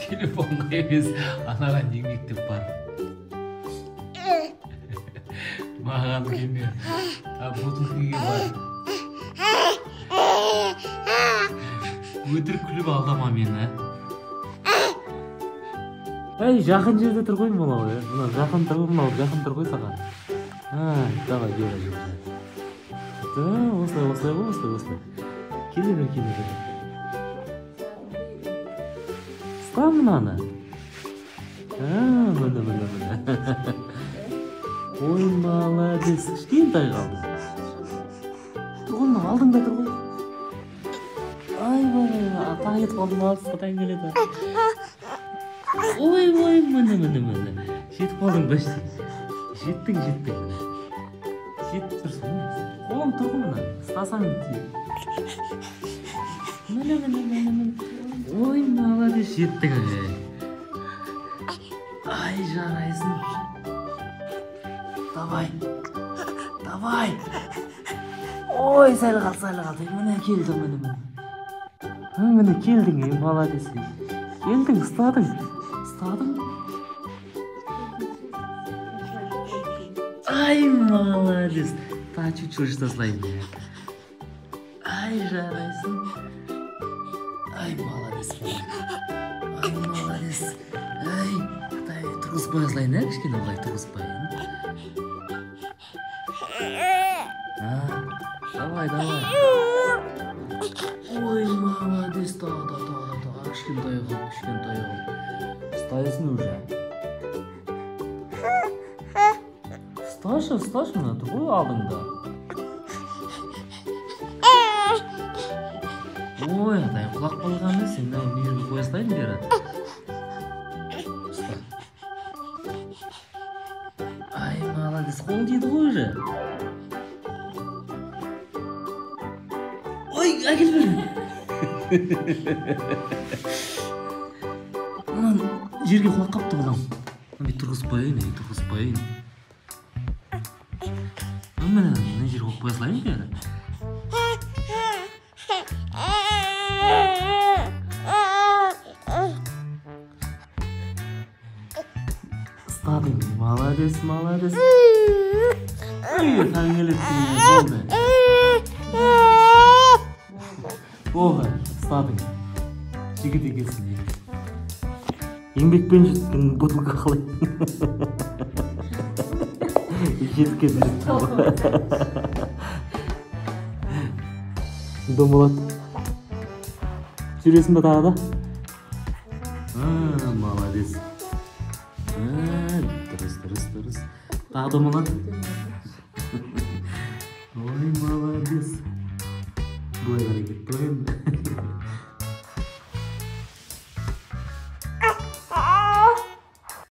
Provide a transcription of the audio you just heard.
Телефонға емес, анаған еңбектеп бар. Маған келме. Бутылкаға бар. Өтірік күліп алдама мені. Әй, жақын жерде тұр ғой мынау, мынау жақын тұр ғой, мынау жақын тұр ғой саған. Давай, бері, бері. Осылай, осылай ғой, осылай, осылай. Келе бер, келе бер. Ұста мынаны. Міне, міне, міне. Ой, молодец. Кішкентай қалды. Тұр ғой, мынау алдыңда тұр ғой. Ай, тағы кетіп қалдым, алысқа таң келеді. Ой, ой, міне, міне, міне. Жетіп қалдың почти. Жеттің, жеттің. Жетіп тұрсың. Қолың тұр ғой мына. Ұстасаң тиеді. Міне, міне, міне, міне. Ой, молодец, жеттің. Ай, жарайсың. Давай. Давай. Ой, сәл қалды, сәл қалды. Міне келді, міне, міне. Міне келдің, молодец. Келдің, ұстадың. Ұстадың. Ай, молодец. Тағы чуть-чуть ұстасайын. Ай, жарайсың. Ай, молодец. Ай, молодец. Ай, атай, тұрғызып қоя салайын, ә, кішкене былай тұрғызып қояйын. Давай, давай. Ой, молодец, тағы да, тағы да, тағы. Кішкентай қалды, кішкентай қалды. Ұстайсың уже. Ұсташы, ұсташы, мына тұр ғой алдыңда. Ой, атай, құлап қалғаны сен мына жерге қоя салайын бері. Ұста. Ай, молодец, қолың тиді ғой уже. Ой, әкел бері. Мынаны жерге құлап қапты балам. Мен тұрғызып қояйын, тұрғызып қояйын. Міне, мына жерге қойып қоя салайын бері. Ұстадың, молодец, молодец. Ой, таң келеді, болды. Болды, ұстадың. Жігіт екенсің. Еңбекпен жеттің, бутылка қалай. Жетіп келдім. Домалат. Жүресің бе тағы да? Молодец. Дұрыс, дұрыс, дұрыс. Тағы домалат. Ой, молодец. Былай қарай кетті ғой енді.